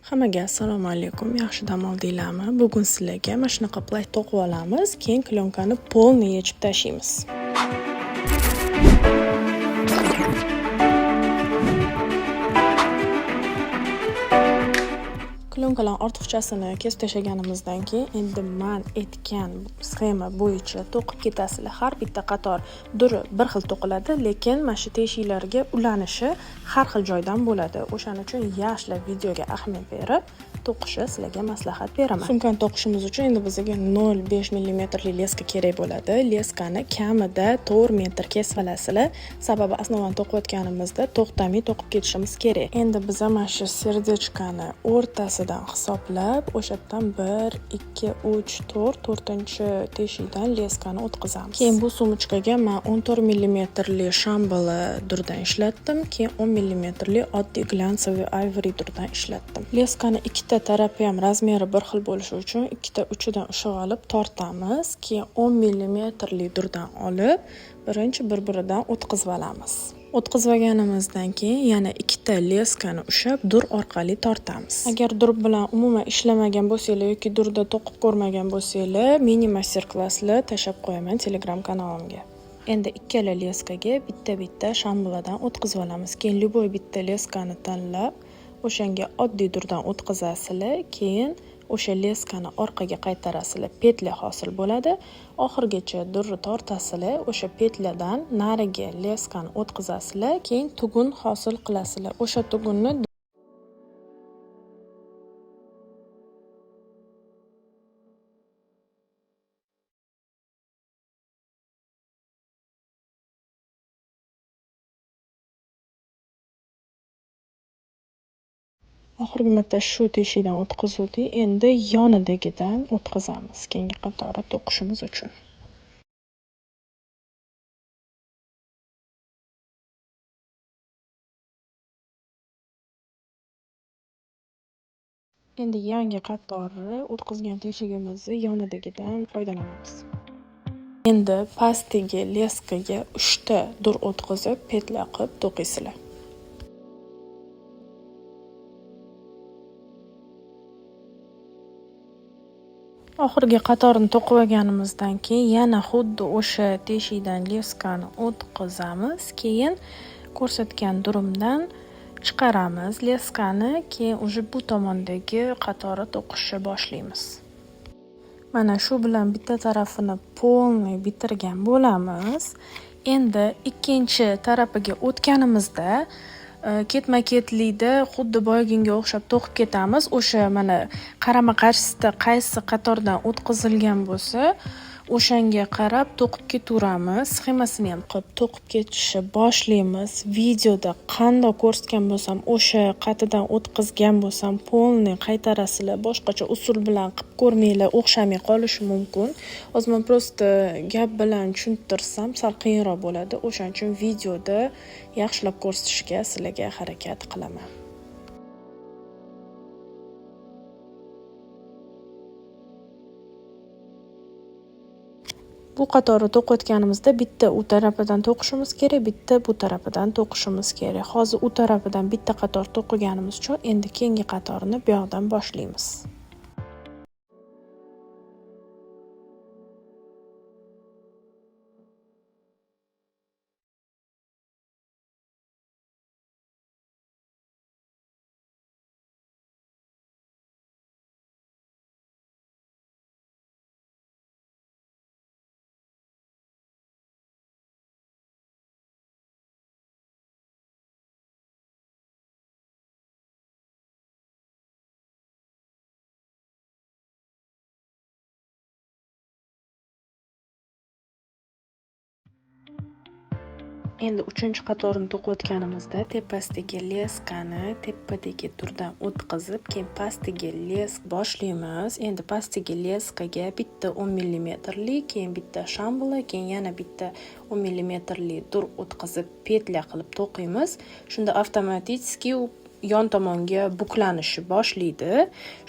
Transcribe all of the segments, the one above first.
Hammaga assalomu alaykum, yaxshi dam oldinglarmi? Bugun sizlarga mana shunaqa плащ to'qib olamiz, keyin клёнка ni полный yechib tashlaymiz. Клёнка larni ortiqchasini kesib tashlaganimizdan keyin endi man aytgan sxema bo'yicha to'qib ketasizlar. Har bitta qator duri bir xil to'qiladi, lekin mana shu teshiklarga ulanishi har xil joydan bo'ladi. O'shaning uchun yaxshilab videoga ahamiyat berib to'qishni sizlarga maslahat beraman. Sumkani to'qishimiz uchun endi bizga 0,5 millimetrli леска kerak bo'ladi. Леска ni kamida 4 metr kesib olasizlar. Sababi основа ni to'qiyotganimizda to'xtamay to'qib ketishimiz kerak. Endi biza mana shu сердечка ni o'rtasidan hisoblab, o'sha yerdan 1, 2, 3, 4, to'rtinchi teshikdan леска ni o'tkazamiz. Keyin bu сумочка ga man 14 millimetrli Shambhala durdan ishlatdim, keyin 10 millimetrli oddiy глянцевый ivory durdan ishlatdim. Леска ni ikkita tarafi ham размер i bir xil bo'lishi uchun ikkita uchidan ushlab olib tortamiz. Keyin 10 millimetrli durdan olib, birinchi bir-biridan o'tkazib olamiz. O'tkazib olganimizdan keyin yana ikkita леска ni ushlab dur orqali tortamiz. Agar dur bilan umuman ishlamagan bo'lsanglar yoki durda to'qib ko'rmagan bo'lsanglar, mini master klasslar tashlab qo'yaman Telegram kanalimga. Endi ikkala леска ga bitta-bitta Shambhaladan o'tkazib olamiz. Keyin любой bitta леска ni tanlab, o'shanga oddiy durdan o'tkazasizlar, keyin o'sha леска ni orqaga qaytarasizlar, петля hosil bo'ladi. Oxirigacha durni tortasizlar, o'sha петля dan narigi леска ni o'tkazasizlar, keyin tugun hosil qilasizlar. O'sha tugunni oxirgi marta shu teshikdan o'tkazuvdik, endi yonidagidan o'tkazamiz keyingi qatori to'qishimiz uchun. Endi yangi qatorni o'tkazgan teshigimizni yonidagidan foydalanamiz. Endi pastdagi леска ga 3 ta dur o'tkazib, петля qilib to'qiysizlar. Oxirgi qatorni to'qib olganimizdan keyin yana xuddi o'sha teshikdan леска ni o'tkazamiz, keyin ko'rsatgan durimdan chiqaramiz леска ni, keyin уже bu tomondagi qatori to'qishni boshlaymiz. Mana shu bilan bitta tarafini полный bitirgan bo'lamiz. Endi ikkinchi tarafiga o'tganimizda ketma-ketlikda xuddi boyagiga o'xshab to'qib ketamiz. O'sha mana qarama-qarshisida qaysi qatordan o'tkazilgan bo'lsa, o'shanga qarab to'qib ketaveramiz. Sxemasini ham qilib to'qib ketishni boshlaymiz. Videoda qandoq ko'rsatgan bo'lsam, o'sha qatidan o'tkazgan bo'lsam, полный qaytarasizlar. Boshqacha usul bilan qilib ko'rmanglar, o'xshamay qolishi mumkin. Hozir men просто gap bilan tushuntirsam sal qiyinroq bo'ladi. O'shaning uchun videoda yaxshilab ko'rsatishga sizlarga harakat qilaman. Bu qatorni to'qiyotganimizda bitta u tarafidan to'qishimiz kerak, bitta bu tarafidan to'qishimiz kerak. Hozir u tarafidan bitta qator to'qiganimiz uchun endi keyingi qatorni bu yoqdan boshlaymiz. Endi uchinchi qatorni to'qiyotganimizda tepasidagi леска ni tepadagi durdan o'tkazib, keyin pastdagi леска boshlaymiz. Endi pastdagi леска ga bitta 10 millimetrli, keyin bitta Shambhala, keyin yana bitta 10 millimetrli dur o'tkazib петля qilib to'qiymiz. Shunda avtomatik u yon tomonga buklanishni boshlaydi.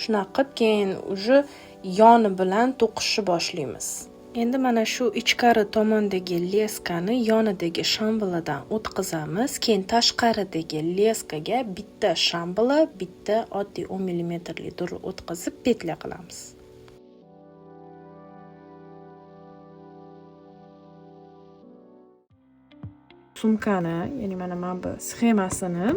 Shunaqa qilib keyin уже yoni bilan to'qishni boshlaymiz. Endi mana shu ichkari tomondagi leskani yonidagi shambaladan o'tkazamiz. Keyin tashqaridagi leskaga bitta shambala, bitta oddiy 10 millimetrli durri o'tkazib petla qilamiz. Sumkani, ya'ni mana bu sxemasini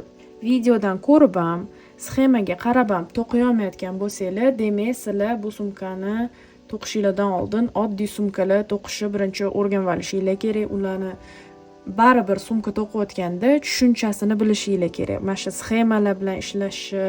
videodan ko'rib ham, sxemaga qarab ham to'qiy olmayotgan bo'lsanglar, demak sizlar bu sumkani to'qishinglardan oldin oddiy sumkalar to'qishni birinchi o'rganib olishinglar kerak. Ularni baribir sumka to'qiyotganda tushunchasini bilishinglar kerak. Mana shu sxemalar bilan ishlashi,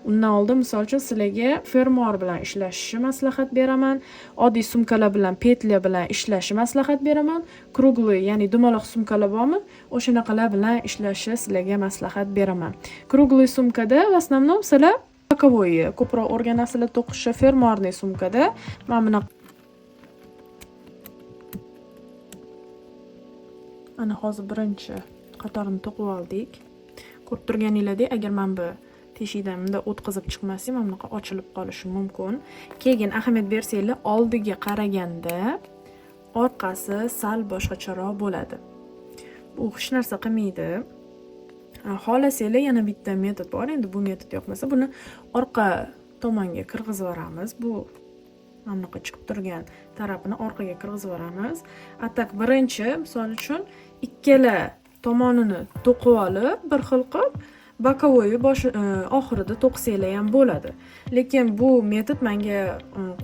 undan oldin misol uchun sizlarga fermuar bilan ishlashni maslahat beraman, oddiy sumkalar bilan petla bilan ishlashni maslahat beraman, kruglый, ya'ni dumaloq sumkalar bormi, o'shanaqalar bilan ishlashni sizlarga maslahat beraman. Kruglый sumkada в основном sizlar боковой ko'proq o'rganasizlar to'qishni. Fermuarniy sumkada mana bunaqa ana hozir birinchi qatorini to'qib oldik. Ko'rib turganinglardek, agar mana bu teshikdan bunday o'tkazib chiqmasak, mana bunaqa ochilib qolishi mumkin. Keyin ahamiyat bersanglar, oldiga qaraganda orqasi sal boshqacharoq bo'ladi. Bu hech narsa qilmaydi. Xohlasanglar yana bitta metod bor. Endi bu metod yoqmasa, buni orqa tomonga kirgizib yuboramiz. Bu mana bunaqa chiqib turgan tarafini orqaga kirgizib yuboramiz. A tak birinchi, misol uchun, ikkala tomonini to'qib olib, bir xil qilib, боковой bosh oxirida to'qisanglar ham bo'ladi. Lekin bu metod menga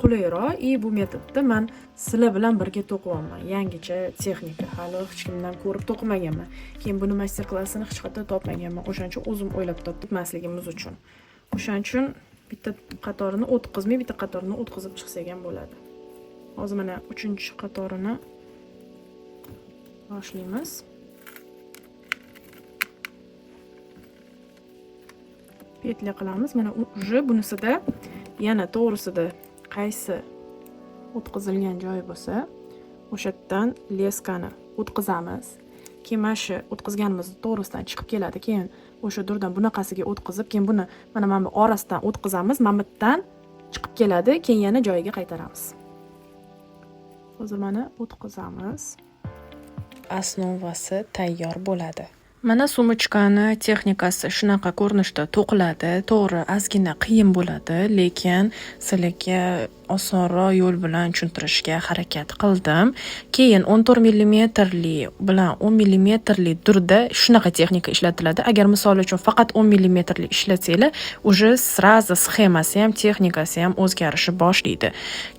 qulayroq и bu metodda men sizlar bilan birga to'qiyapman. Yangicha texnika, hali hech kimdan ko'rib to'qimaganman. Keyin buni master klassini hech qayerda topmaganman. O'shaning uchun o'zim o'ylab topdim masligimiz uchun. O'shaning uchun bitta qatorini o'tkazmay, bitta qatorini o'tkazib chiqsak ham bo'ladi. Hozir mana 3-qatorini boshlaymiz. Petla qilamiz. Mana уже bunisida yana to'g'risida qaysi o'tkazilgan joyi bo'lsa, o'sha yerdan leskani o'tkazamiz. Keyin mana shu o'tkazganimizni to'g'risidan chiqib keladi. Keyin o'sha durdan bunaqasiga o'tkazib, keyin buni mana bu orasidan o'tkazamiz, mana bu yerdan chiqib keladi, keyin yana joyiga qaytaramiz. Hozir mana o'tkazamiz. Osnovasi tayyor bo'ladi. Mana sumочкani texnikasi shunaqa ko'rinishda to'qiladi. To'g'ri, ozgina qiyin bo'ladi, lekin sizlarga osonroq yo'l bilan tushuntirishga harakat qildim. Keyin 14 millimetrli bilan 10 millimetrli durda shunaqa texnika ishlatiladi. Agar misol uchun faqat 10 millimetrli ishlatsanglar, уже сразу sxemasi ham, texnikasi ham o'zgarishni boshlaydi.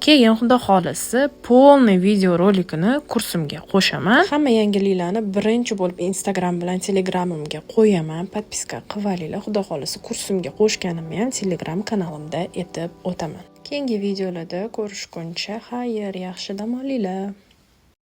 Keyin xudo xolisi полный video rolikini kursimga qo'shaman. Hamma yangiliklarni birinchi bo'lib Instagram bilan Telegramimga qo'yaman. Podpiska qilib olinglar. Xudo xolisi kursimga qo'shganimni ham Telegram kanalimda aytib o'taman. Keyingi videolarda ko'rishguncha xayr, yaxshi dam olinglar.